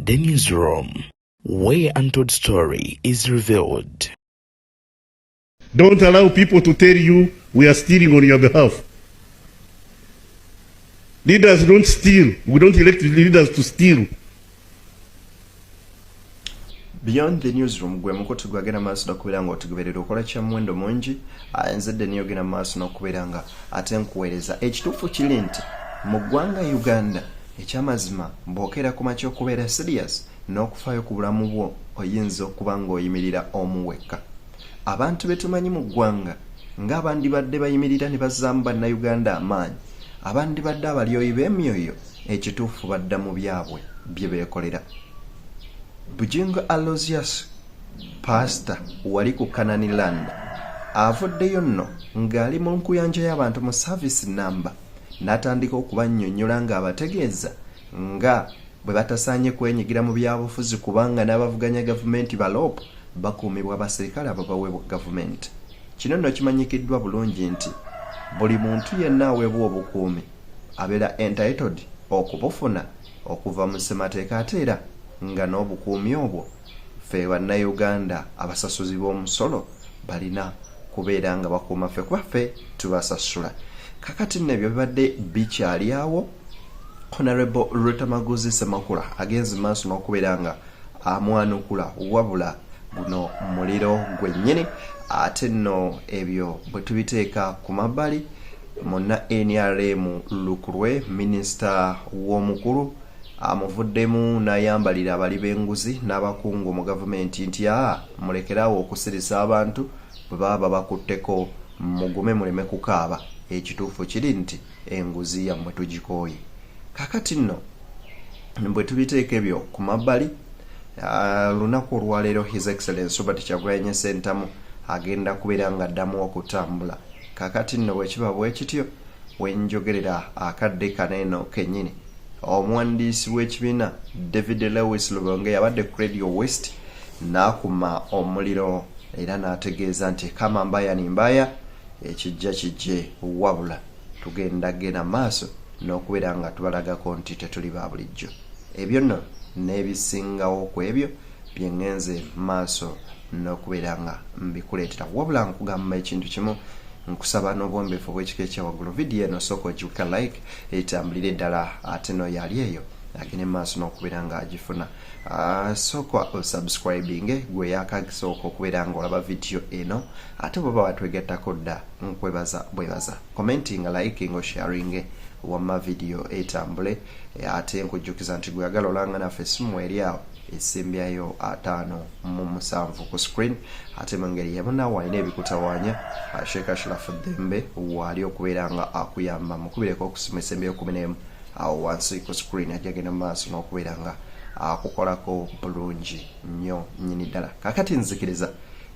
The Newsroom, where untold story is revealed. Don't allow people to tell you we are stealing on your behalf. Leaders don't steal. We don't elect leaders to steal. Beyond the Newsroom gwe mukutu gwagenda maaso n'okubeera nga otugoberera, okola kya muwendo mungi. Nze Deni, ogenda maaso n'okubeera nga ate nkuweereza. Ekituufu kiri nti mu ggwanga Uganda, ekyamazima, bw'okeera ku makya okubeera serious n'okufaayo ku bulamu bwo, oyinza okuba ng'oyimirira omu wekka. Abantu be tumanyi mu ggwanga ng'abandibadde bayimirira ne bazzaamu Bannayuganda amaanyi, abandibadde abalyoyi b'emyoyo, ekituufu badda mu byabwe bye beekolera. Bujingo Aloysius, pasita wali ku Canaan Land, avuddeyo nno ng'ali mu nkuyanja y'abantu mu service namba n'atandika okubannyonnyola ng'abategeeza nga bwe batasaanye kwenyigira mu byabufuzi, kubanga n'abavuganya gavumenti ba LOP bakuumibwa abaserikale ababaweebwa gavumenti. Kino nno kimanyikiddwa bulungi nti buli muntu yenna aweebwa obukuumi abeera entitled okubufuna okuva mu ssemateeka, ate era nga n'obukuumi obwo ffe Bannayuganda abasasuzi b'omusolo balina kubeera nga bakuuma ffe, kuba ffe tubasasula. Kakati nno ebyo bibadde bikyali awo, Honorable Lutamaguzi Semakula agenze maaso n'okubeera nga amwanukula, wabula guno muliro gwennyini. Ate nno ebyo bwe tubiteeka ku mabbali, munna NRM lukulwe minisita w'omukulu amuvuddemu n'ayambalira abali b'enguzi n'abakungu mu gavumenti nti aa, mulekeraawo okusirisa abantu, bwe baba babakutteko mugume muleme kukaaba. Ekituufu kiri nti enguzi yammwe tugikooye. Kakati nno bwe tubiteeka ebyo ku mabbali, lunaku olwaleero His Excellence Robert Kyagulanyi Ssentamu agenda kubeera nga addamu okutambula. Kakati nno bwe kiba bwe kityo, wenjogerera akadde kano eno kennyini, omuwandiisi w'ekibiina David Lewis Lubonge yabadde ku Radio West n'akuma omuliro era n'ategeeza nti kama mbaya ni mbaya, ekijja kijje, wabula tugenda genda maaso n'okubeera nga tubalagako nti tetuli ba bulijjo. Ebyo nno n'ebisingawo ku ebyo bye ŋŋenze maaso n'okubeera nga mbikuleetera. Wabula nkugamba ekintu kimu, nkusaba n'obuwombeefu obw'ekika ekyawaggulu, vidiyo eno sooka ogiweka like etambulire ddala, ate n'oyo ali eyo agende maaso n'okubeera nga agifuna. Sooka osubscribinge gwe yakasooka okubeera nga olaba vidiyo eno, ate bweba watwegattako dda, nkwebaza bwebaza. Commenting, liking, osharinge wamma vidiyo etambule. Ate nkujjukiza nti gweyagala olanga naffe, esimu eri awo esimbyayo 57 ku screen. Ate mu ngeri yemu naawe alina ebikutawaanya, Sheikh Ashraf Ddembe waali okubeera nga akuyamba. Mukubireko okusimu esembyayo 11 awo wansi ku screen, ajja genda mu maaso n'okubeera nga akukolako bulungi nnyo nnyini ddala. Kakati nzikiriza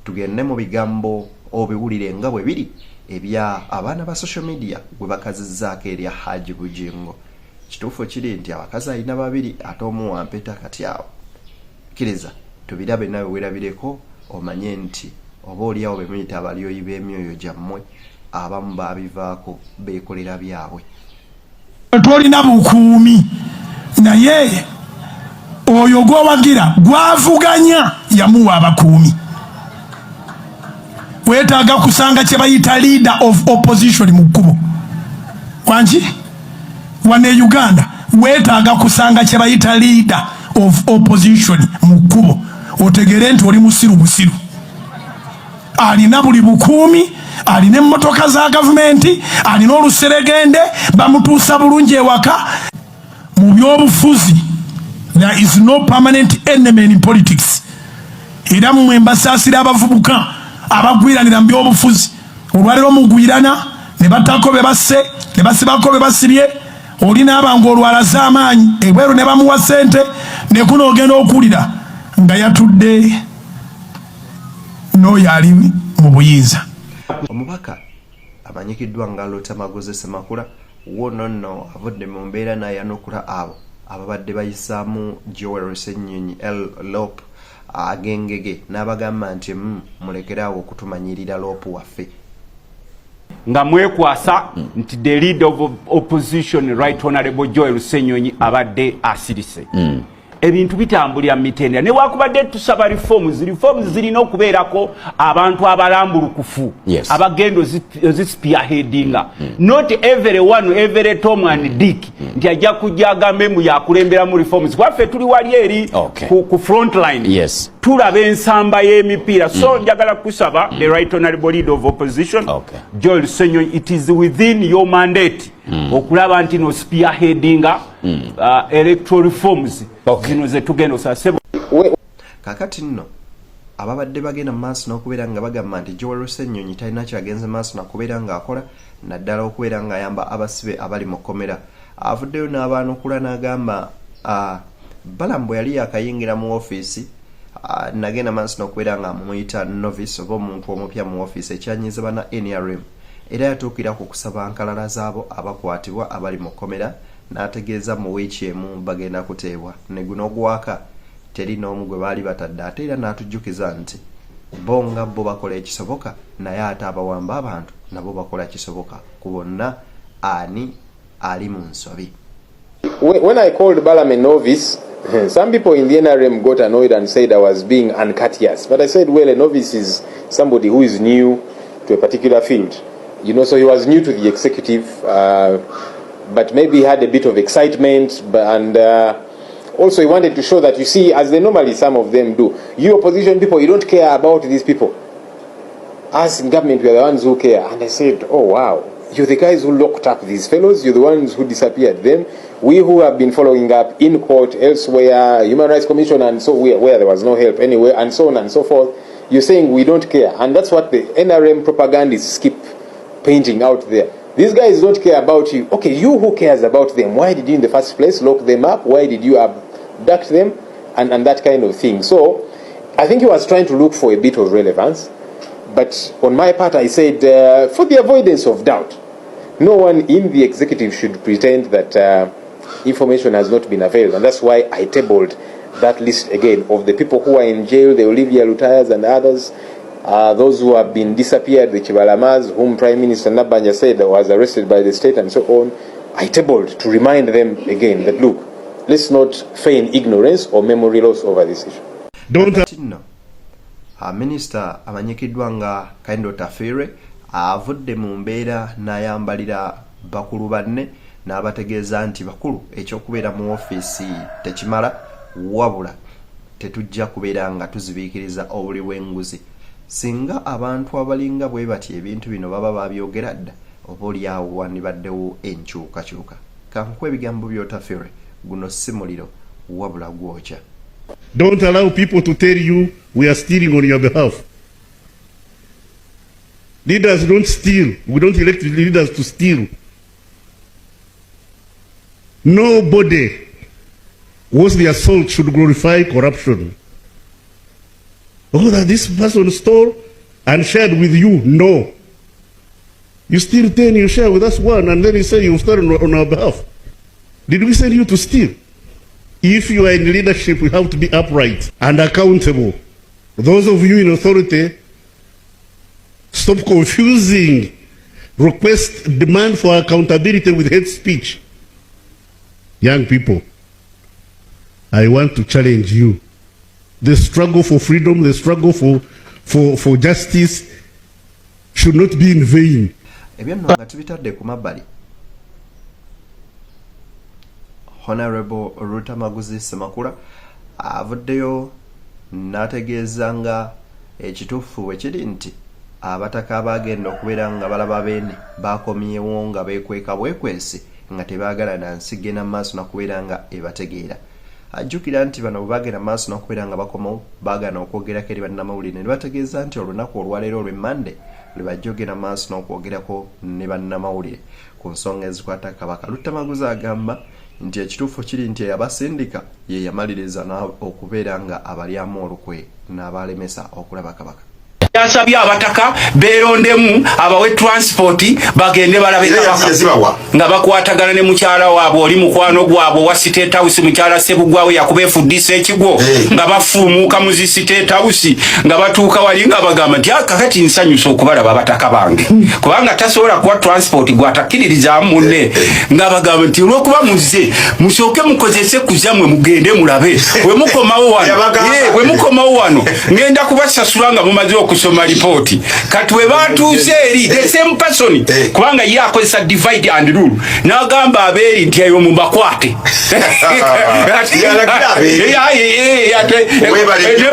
tugende mu bigambo obiwulire nga bwe biri ebya abaana ba social media gwe bakazizzaako erya Haji Bujingo. Kituufu kiri nti abakazi alina babiri, ate omu wampeta. Kati awo kkiriza tubirabe nawe werabireko, omanye nti oba oliawo be muyita abalyoyi b'emyoyo gyammwe abamu babivaako, beekolera byabwe. Tolina bukuumi, naye oyo gwowagira gwavuganya yamuwa abakuumi. Weetaaga kusanga kye bayita leader of opposition mu kkubo. Wangi wano e Uganda weetaaga kusanga kye bayita leader of opposition mu kkubo, otegere nti oli musiru busiru. Alina buli bukuumi, alina emmotoka za gavumenti, alina oluseregende, bamutuusa bulungi ewaka. Mu byobufuzi there is no permanent enemy in politics. Era mmwe mbasaasira abavubuka abagwiranira mu byobufuzi. Olwaleero mugwirana ne battako be basse, ne basibako be basibye, oli naaba nga olwalaze amaanyi ebweru ne bamuwa ssente, ne kuno ogenda okuwulira nga yatudde n'oyo ali mu buyinza. Omubaka amanyikiddwa nga Lutamaguzi Semakula wono nno avudde mu mbeera n'ayanukula abo ababadde bayisaamu Joel Ssenyonyi LOP agengege, n'abagamba nti mulekeraawo okutumanyirira LOP waffe. Nga mwekwasa nti the leader of opposition, Right Honorable Joel Ssenyonyi, abadde asirise. Ebintu bitambulira mu mitendera. Newakubadde tusaba reforms, reforms zirina okubeerako abantu abalambulukufu abagenda ozispearheadinga, not every one, every Tom and Dick nti ajja kujja agambe mbu yakulemberamu reforms. Kwaffe tuli wali eri ku front line, tulaba ensamba y'emipiira. So njagala kusaba the Right Honorable Leader of Opposition, Joel Ssenyonyi, it is within your mandate okulaba nti no spearheadinga electoral reforms zino zetugenda osaba, sebo. Kakati nno ababadde bagenda mu maaso n'okubeera nga bagamba nti Joel Ssenyonyi talina kyagenze maaso nakubeera ng'akola, naddala okubeera ng'ayamba abasibe abali mu kkomera, avuddeyo n'abaanukula n'agamba, Balaam bwe yali yakayingira mu ofiisi, nagenda maaso n'okubeera nga muyita novice oba omuntu omupya mu ofiisi, ekyanyiza bana NRM. Era yatuukira ku kusaba nkalala zaabo abakwatibwa abali mu kkomera, n'ategeeza mu wiiki emu bagenda kuteebwa, ne guno gwaka teri n'omu gwe baali batadde. Ate era n'atujjukiza nti bo nga bo bakola ekisoboka, naye ate abawamba abantu nabo bakola kisoboka. Ku bonna ani ali mu nsobi? When I called Balaam a novice, some people in the NRM got annoyed and said I was being uncourteous. But I said, well, a novice is somebody who is new to a particular field. So he was new to the executive, but maybe he had a bit of excitement, and also he wanted to show that, you see, as they normally, some of them do, you opposition people, you don't care about these people. Us in government, we are the ones who care. And I said, "Oh wow, you're the guys who locked up these fellows, you're the ones who disappeared them. We who have been following up in court, elsewhere, Human Rights Commission, and so where there was no help anyway, and so on and so forth, you're saying we don't care." And that's what the NRM propagandists keep painting out there. These guys don't care about you. Okay, you who cares about them, why did you in the first place lock them up? Why did you abduct them? And that kind of thing. So I think he was trying to look for a bit of relevance. But on my part, I said, for the avoidance of doubt, no one in the executive should pretend that information has not been availed. And that's why I tabled that list again of the people who are in jail, the Olivia Lutayas and others, those who have been disappeared, the Kibalamas, whom Prime Minister Nabanja said was arrested by the state and so on. I tabled to remind them again that, look, let's not feign ignorance or memory loss over this issue. Don't Kati nno minisita amanyikiddwa nga Kahinda Otafiire avudde mu mbeera n'ayambalira bakulu banne n'abategeeza nti bakulu, ekyokubeera mu ofiisi tekimala, wabula tetujja kubeera nga tuzibiikiriza obuli bw'enguzi. Singa abantu abalinga bwe bati ebintu bino baba babyogera dda, oba oliawo wandibaddewo enkyukakyuka. Kankuwa ebigambo by'Otafiire: guno si muliro wabula gwokya. Don't allow people to tell you we are stealing on your behalf. Leaders don't steal. We don't elect leaders to steal. Nobody worth their salt should glorify corruption. Oh, that this person stole and shared with you. No. You steal 10, you share with us one, and then you say you've stolen on our behalf. Did we send you to steal? If you are in leadership, you have to be upright and accountable. Those of you in authority, stop confusing request, demand for accountability with hate speech. Young people, I want to challenge you. The struggle for freedom, the struggle for justice should not be in vain. Ebyo nno nga tubitadde ku mabbali, Honorable Lutamaguzi Ssemakula avuddeyo n'ategeeza nga ekituufu bwe kiri nti abataka abagenda okubeera nga balaba Beene bakomyewo nga beekweka bwekwesi, nga tebaagala na nsi genda mu maaso nakubeera nga ebategeera. Ajjukira nti bano bwe bagenda mu maaso n'okubeera nga bakomawo, baagaana okwogerako eri bannamawulire, ne bategeeza nti olunaku olwaleero olw'emmande lwe bajja ogenda mu maaso n'okwogerako ne bannamawulire ku nsonga ezikwata Kabaka. Luttamaguzi agamba nti ekituufu kiri nti eyabasindika ye yamaliriza okubeera nga abalyamu olukwe n'abalemesa okulaba Kabaka. Yasabye abataka beerondemu abawe transport bagende balabe Kabaka nga bakwatagana ne mukyala waabwe oli mukwano gwabwe owa State House, mukyala Ssebugwawo yakuba efudisa ekigwo eh. nga bafuumuuka mu zi State House nga batuuka wali nga bagamba nti ah, kakati nsanyusa okubalaba abataka bange, kubanga tasobola kuwa transport gwatakkiririzaamu munne, eh, eh. nga bagamba nti olwokuba muzze musooke mukozese kuzammwe mugende mulabe wemukomawo wano, wemukomawo wano ngenda kubasasula nga mumaze okusoma lipooti. Kati we batuuse eri the same person, eh. kubanga ye akozesa divide and rule, n'agamba abeeri nti eyo mubakwate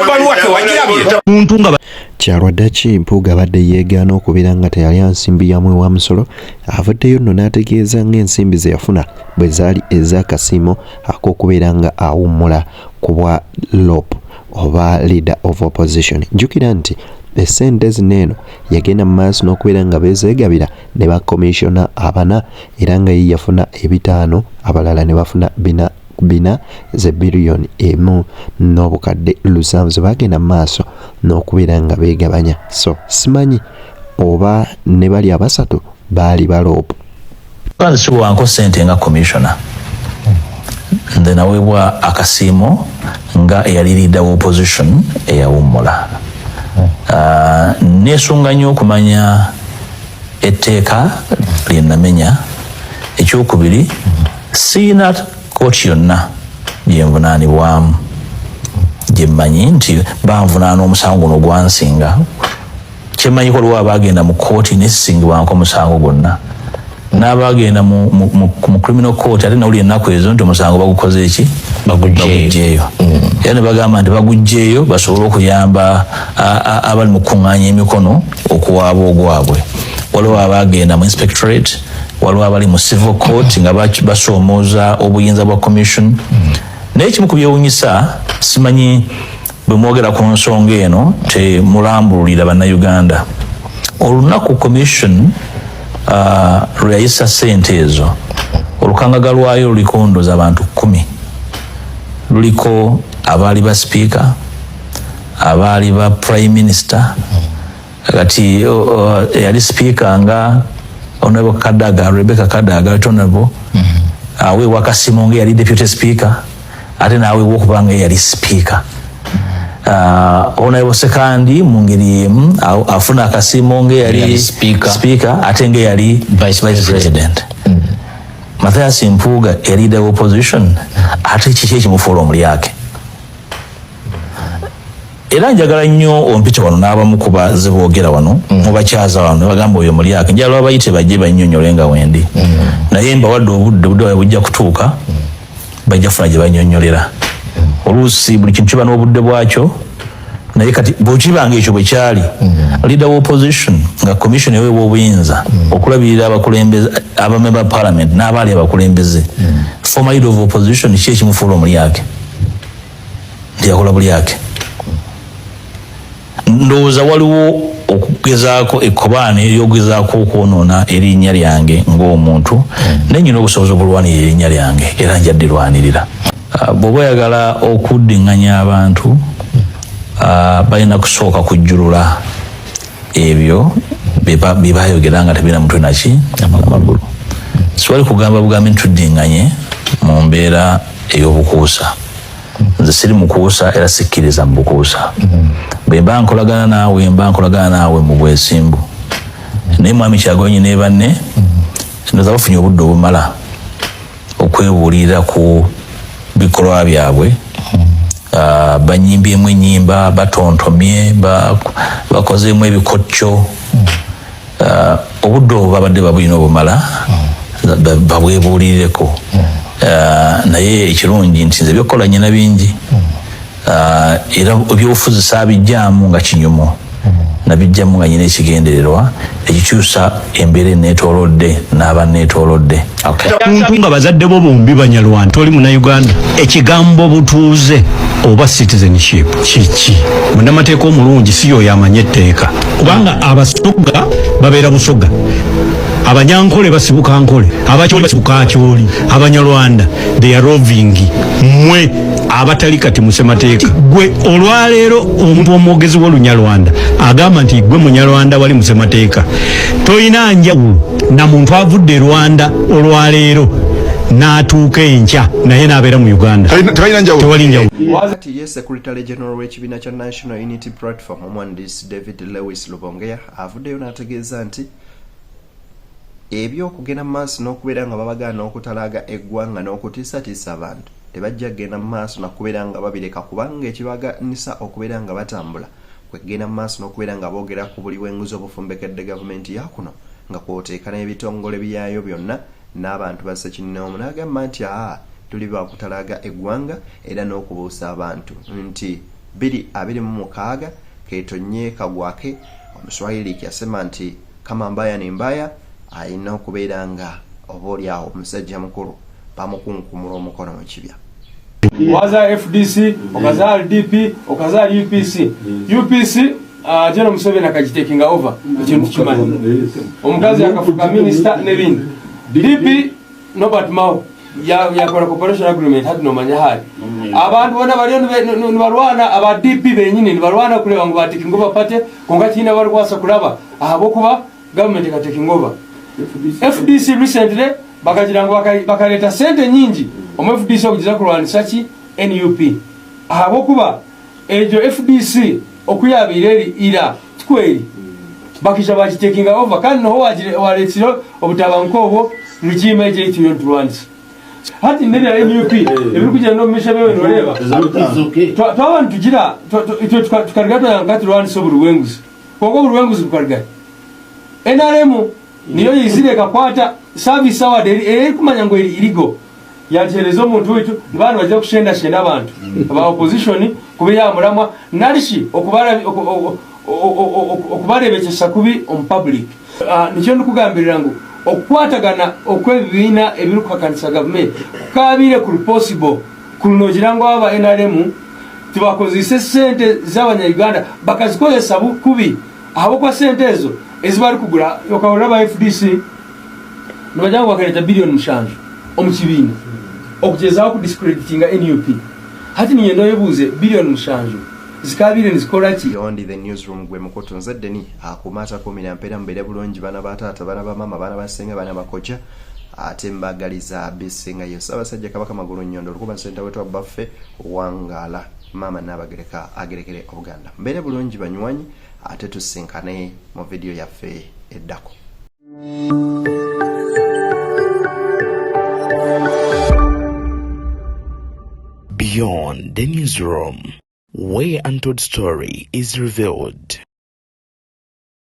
ebbaluwa tewagirabye. Muntu nga Kyalwaddaki Mpuuga abadde yeegaana okubeera nga teyalya nsimbi ya muwi wa musolo, avuddeyo nno n'ategeeza ng'ensimbi ze yafuna bwe zaali ez'akasiimo ak'okubeera nga awummula ku bwa LOP oba Leader of Opposition. Jjukira nti essente zino eno yagenda mu maaso n'okubeera nga bezeegabira ne ba commissioner abana, era nga ye yafuna ebitaano, abalala ne bafuna bina bina ze biliyoni emu n'obukadde lusanvu ze baagenda mu maaso n'okubeera nga beegabanya. So simanyi oba ne bali abasatu baali baloopu. Nze siwanko sente nga commissioner, nze naweebwa akasiimo nga eyali leader wa opposition eyawummula. Nesunga nnyo okumanya etteeka lye namenya. Ekyokubiri, siyina kooti yonna gyenvunaanibwamu gye mmanyi nti banvunaana omusango guno gwansinga. Kyemmanyiko waliwo abaagenda mu kkooti nesisingibwanko omusango gwonna, n'abagenda mu criminal court, ate nawulira ennaku ezo nti omusango bagukoze eki, baguggyeeyo. Era ne bagamba nti baguggyeeyo basobole okuyamba abali mu kukuŋŋaanya emikono okuwaaba ogwabwe. Waliwo abagenda mu inspectorate, waliwo abali mu civil court nga basoomooza obuyinza bwa commission. Naye ekimu ku byewunyisa, simanyi bwe mwogera ku nsonga eno temulambululira Bannayuganda, olunaku commission lwe yayisa ssente ezo, olukangaga lwayo luliko ndoza abantu 10, luliko abaali ba sipiika, abaali ba prime minister. Kati eyali sipiika nga Honorable Kadaga, Rebecca Kadaga, Honorable aweebwa akasiimo nga eyali deputy speaker, ate n'aweebwa okuba nga eyali sipiika. Honorable Sekandi mu ngeri emu afuna akasiimo nga eyali speaker, ate nga eyali vice president. Mathias Mpuuga eyali leader of opposition, ate kiki ekimufuula omulyake? Era njagala nnyo ompite wano n'abamu ku bazze boogera wano, mubakyaza wano ne bagamba oyo mulyake, njagala babayite bajje bannyonnyole nga wendi. Naye mbawadde obudde, obudde bwabwe bujja kutuuka, bajja kufuna gye bannyonnyolera. Oluusi buli kintu kiba n'obudde bwakyo, naye kati bwekibanga ekyo bwe kyali, leader wa opposition nga commission eweebwa obuyinza okulabirira abakulembeze, abamemba parliament n'abaali abakulembeze, former leader of opposition ki ekimufuula omulyake nti yakola bulyake? Ndowooza waliwo okugezaako ekkobaane ery'okugezaako okwonoona erinnya lyange ng'omuntu, naye nyina obusobozi obulwanirira erinnya lyange era nja ddirwanirira. Bw'oba oyagala okuddiŋŋanya abantu, balina kusooka kujjulula ebyo bye bayogera nga tebirina mutwe naki amagulu. Siwali kugamba bugambi nti tuddiŋŋanye mu mbeera ey'obukuusa. Nze siri mukuusa era sikkiriza mu bukuusa. Bwe mba nkolagana naawe, mba nkolagana naawe mu bwesimbu. Naye Mwami Kyagulanyi ne banne ndowooza bafunye obudde obumala okwebuulirira ku bikolwa byabwe. Banyimbyemu ennyimba, batontomye, bakozeemu ebikocco. Obudde obwo babadde babulina obumala babwebuulirireko. Naye ekirungi nti nze ebyokukola nyina bingi, era ebyobufuzi saabijjaamu nga kinyumo, nabijjamu nga nyina ekigendererwa ekikyusa embeera eneetoolodde n'abanneetoolodde. Muntu nga bazadde bo bombi Banyarwanda, toli Munnayuganda. Ekigambo butuuze oba citizenship kiki? Munnamateeka omulungi si yoyo amanye etteeka, kubanga Abasoga babeera Busoga, Abanyankole basibuka Nkole, Abakyoli basibuka Akyoli, Abanyarwanda they are roving. Mmwe Abatali kati musemateeka gwe olwaleero omuntu omwogezi w'olunyarwanda agamba nti gwe munyarwanda wali musemateeka tolina njawulo na muntu avudde e Rwanda olwaleero n'atuuka enkya naye n'abeera mu Uganda. Tewali njawulo. Kati ye Secretary General w'ekibiina kya National Unity Platform omuwandiisi David Lewis Lubongeya avuddeyo n'ategeeza nti Eby'okugenda mu maaso n'okubeera nga babagaana okutalaaga eggwanga n'okutiisatiisa abantu tebajja kugenda mu maaso na kubeera nga babireka kubanga ekibaganisa okubeera nga batambula kwe kugenda mu maaso n'okubeera nga boogera ku buli bw'enguzi obufumbekedde gavumenti ya kuno nga kw'oteeka n'ebitongole byayo byonna n'abantu ba ssekinnoomu n'agamba nti aa tuli baakutalaaga eggwanga era n'okubuusa abantu nti 2026 keetonnye kagwake Omuswahili yasema nti Kama mbaya ni mbaya alina okubeera nga oba oli awo omusajja mukulu bamukunkumula omukono mu kibya. Waza FDC, okaza RDP, okaza UPC. UPC General Museveni akagitakinga over ekintu kimanyi. Omukazi akafuka minister n'ebindi. DP Norbert Mao yakola cooperation agreement hati nomanya hari abantu bona bariyo nibarwana aba DP benyini nibarwana kureba ngu batakinga over party konka tihaine abarikubaasa kuraba ahabw'okuba government ekatekinga over. FDC recently bakagira ngu bakareta sente nyingi omu FDC okugiza kurwanisa ki NUP ahabw'okuba Egyo FDC oku yabaire eri ira tikwo eri. Bakaija bagitekinga over kandi niho owareetsire obutabanguko obwo regime egi ei turiyo niturwanisa. Hati n'ebya NUP ebirikugyenda omu maisho ebi nooreeba, twaba nitugira itwe tukaruga twagira ngu katurwanise oburi bw'enguzi. Kwonka oburi bw'enguzi bukaruga hi? NRM niyo yaizire ekakwata service award erikumanya ngu eri illegal. Yagiheereza omuntu waitu nibaba nibaija kushendashenda abantu aba opposition kuba aha muramwa narishi okubareebekyesa kubi omu public. Nikyo ndikugambirira ngu okukwatagana okw'ebibiina ebirikuhakanisa gavumenti kukaabaire kuri possible kuri noogira ngu aba nrm tibakozeise sente z'abanya Uganda bakazikozesa kubi ahabw'okuba sente ezo ezi barikugura okahurira aba FDC nibagira ngu bakareeta biliyoni mushanju omu kibiina okugyezaho kudiscreditinga NUP. Hati niinyenda oyebuuze biliyoni mushanju zikaabaire nizikora ki? Beyond the Newsroom gwe mukutu nze Deni akuuma atakuumira mpeera mubeere bulungi baana ba taata baana ba maama baana ba ssenga baana ba kojja ate mbagaliza bisingayo Ssaabasajja Kabaka Magulu Nnyondo Lukuba Ssentawetwa Bbaffe wangaala maama Nnaabagereka agerekere Obuganda mubeere bulungi banywanyi ate tusisinkane mu vidiyo yaffe eddako. Beyond the Newsroom, where untold story is revealed.